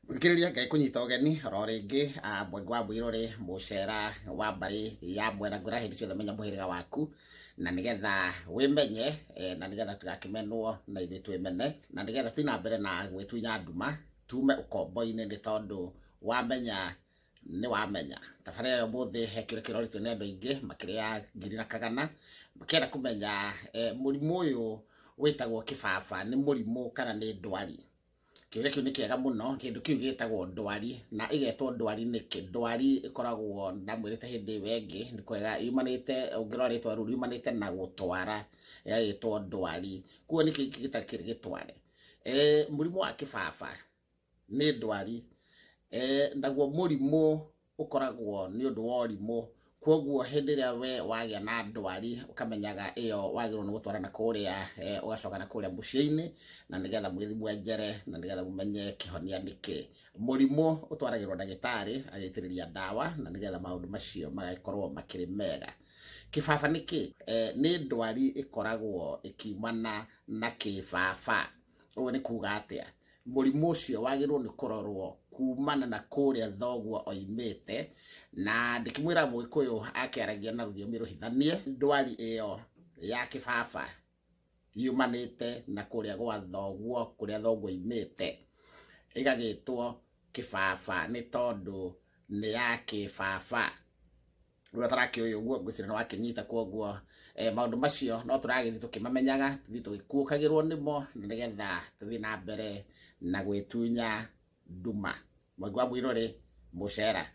Mũthikĩrĩria, Ngai kũnyita ũgeni oro rĩngĩ, Mwengi wa Mũirũrĩ, mũcera wa mbarĩ ya mwena. Ngwĩra hĩndĩ ciothe menya mũhĩrĩga waku na nĩgetha wĩmenye, na nĩgetha tũgakĩmenwo na ithuĩ twĩmene, na nĩgetha tũthiĩ na mbere na gwĩtunya nduma tume ũkombo-inĩ, nĩ tondũ wamenya nĩ wamenya. Tabarĩra ya ũmũthĩ he kĩũria kĩroretio nĩ andũ aingĩ makĩrĩa ngiri na kagana, makĩenda kũmenya mũrimũ ũyũ wĩtagwo kĩbaba nĩ mũrimũ kana nĩ ndwari. Kĩũria kĩu nĩ kĩega mũno. Kĩndũ kĩu gĩtagwo ndwari, na ĩgetwo ndwari nĩkĩ? Ndwari ĩkoragwo, ndamwĩrĩte hĩndĩ ĩyo ĩngĩ, nĩ kũrega yumanĩte, ũngĩrora rĩtwa rĩu riumanĩte na gũtwara, ĩgagĩtwo ndwari. Koguo nĩkĩ gĩtakĩrĩ gĩtware? Mũrimũ wa kĩbaba nĩ ndwari, naguo mũrimũ ũkoragwo nĩ ũndũ wa ũrimũ. Koguo hĩndĩ ĩrĩa we wagĩa na ndwari, ũkamenyaga ĩyo wagĩrĩirwo nĩ gũtwara na kũrĩa, ũgacoka na kũrĩa mũciĩ-inĩ, na nĩgetha mũgĩthiĩ mwenjere, na nĩgetha mũmenye kĩhonia nĩkĩ. Mũrimũ ũtwaragĩrwo ndagĩtarĩ agĩitĩrĩria ndawa, na nĩgetha maũndũ macio magagĩkorwo makĩrĩ mega. Kĩbaba nĩ kĩ? Nĩ ndwari ĩkoragwo ĩkiumana na kĩbaba. Ũguo nĩ kuga atĩa? Mũrimũ ũcio wagĩrĩirwo nĩ kũrorwo kumana na kũrĩa thoguo oimĩte, na ndĩkĩmwĩra Mũgĩkũyũ akĩaragia na rũthiomi rũhithanie. Ndwari ĩyo ya kĩbaba yumanĩte na kũrĩa gwa thoguo, kũrĩa thoguo oimĩte, ĩgagĩtwo kĩbaba nĩ tondũ nĩ ya kĩbaba. Rĩu atarakĩũĩ ũguo, ngwĩciria nĩ wakĩnyita. Koguo maũndũ macio no tũragĩthiĩ tũkĩmamenyaga, tũthiĩ tũgĩkuũkagĩrwo nĩmo, na nĩgetha tũthiĩ na mbere na gwĩtunya nduma. Mwengi wa Mũirũrĩ, mũcera.